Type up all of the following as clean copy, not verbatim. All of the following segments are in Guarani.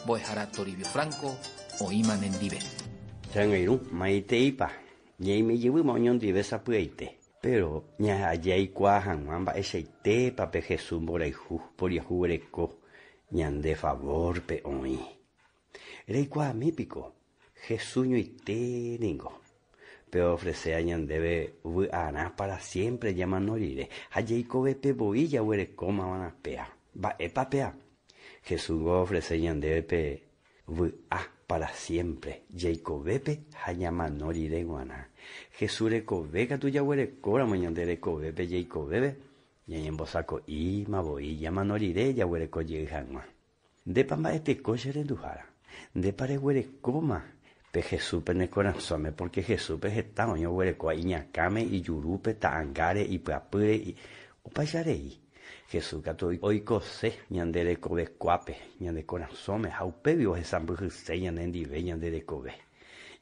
Mbo'ehára Toribio Franco oĩma nendive. Che angirũ, maiteípa, ñaime jevýma oñondive sapy'aite. Péro jaikuaa hag̃ua mba'eichaitépa pe Jesús mborayhu poriahuvereko ñande favórpe oĩ. Reikuaami piko, Jesús ñoite ningo pe oofreséva ñandéve vy'arã pára siémpre ñamano rire ha jaikovépe voi jaguerekómava'erã péa. Mba'épa péa? Jesús ningo oofrese ñandéve pe vy'a pára siémpre jaikovépe ha ñamano rire g̃uarã. Jesús rekove katu jaguerekóramo ñande rekovépe jaikovépe, ñañembosako'íma voi ñamano rire jaguereko jey hag̃ua. Ndépa mba'eteko che renduhára? Ndépa reguerekóma pe Jesúspe ne korasõme? Pórke Jesúspe heta oĩ oguerekóva iñakãme, ijurúpe, ta'angáre, ipyapýre, opaicha rei. Jesús katu oikose ñande rekove kuápe, ñande korasõme, ha upégui ohesãmbyhyse ñane ndive ñande rekove.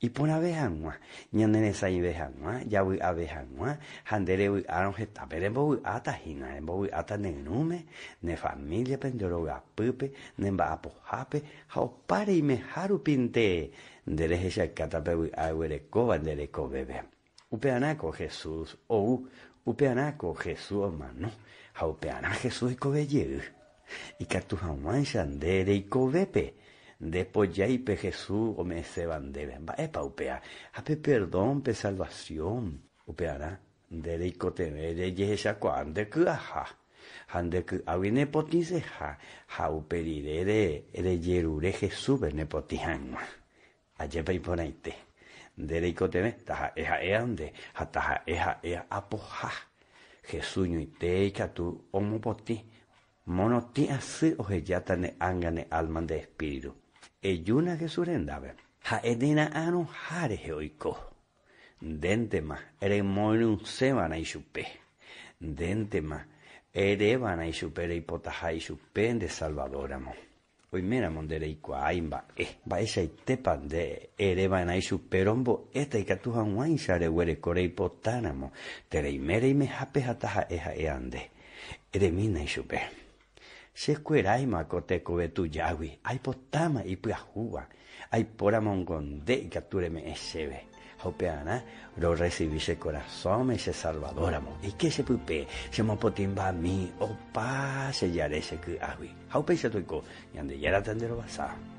Iporãve hag̃ua, ñaneresãive hag̃ua, javy'ave hag̃ua, ha nde revy'árõ hetápe rembovy'áta hína, rembovy'áta ne irũme, ne famíliape, nde rogapýpe, ne mba'apohápe, ha opa reimeha rupi nde nde rehechaukáta pe vy'a eguerekóva nde rekovépe. Upearãko Jesús ou, upearãko Jesús omano, ha upearã Jesús oikove jey. Ikatu hag̃uáicha nde reikovépe, nde pojái pe Jesús ome'ẽséva ndéve. Mba'épa upéva? Ha pe perdón, pe salvación. Upearã nde reikotevẽ rejehechakuaa nde ky'aha, ha nde ky'águi nepotĩseha, ha upe rire rejerure Jesúspe nepotĩ hag̃ua. Ajépa iporãite. Nde reikotevẽ, taha'e ha'éa nde, ha taha'e ha'éa apoha. Jesús ñoite ikatu omopotĩ, morotĩ asy ohejáta ne ánga ne alma nde espíritu. Ejúna Jesús rendápe. Ha'e nera'arõha rehe oiko. Ndéntema remoirũseva'erã ichupe. Ndéntema ereva'erã ichupe reipotaha ichupe nde Salvador-ramo. Oiméramo nde reikuaái mba'e, mba'eichaitépa nde ere va'erã ichupe rombo'éta ikatu hag̃uáicha reguereko reipotáramo, tereime reimehápe ha taha'e ha'éva nde. Eremína ichupe, Che kueráima ko tekove tujágui, aipotáma ipyahúva, aipóramongo nde ikatu reme'ẽ chéve. Ha upearã rorresivi che korasõme che Salvadóramo, eike che pype, chemopotĩmbami opa che jare che ky'águi. Ha upéicha toiko, Ñandejára tanderovasa.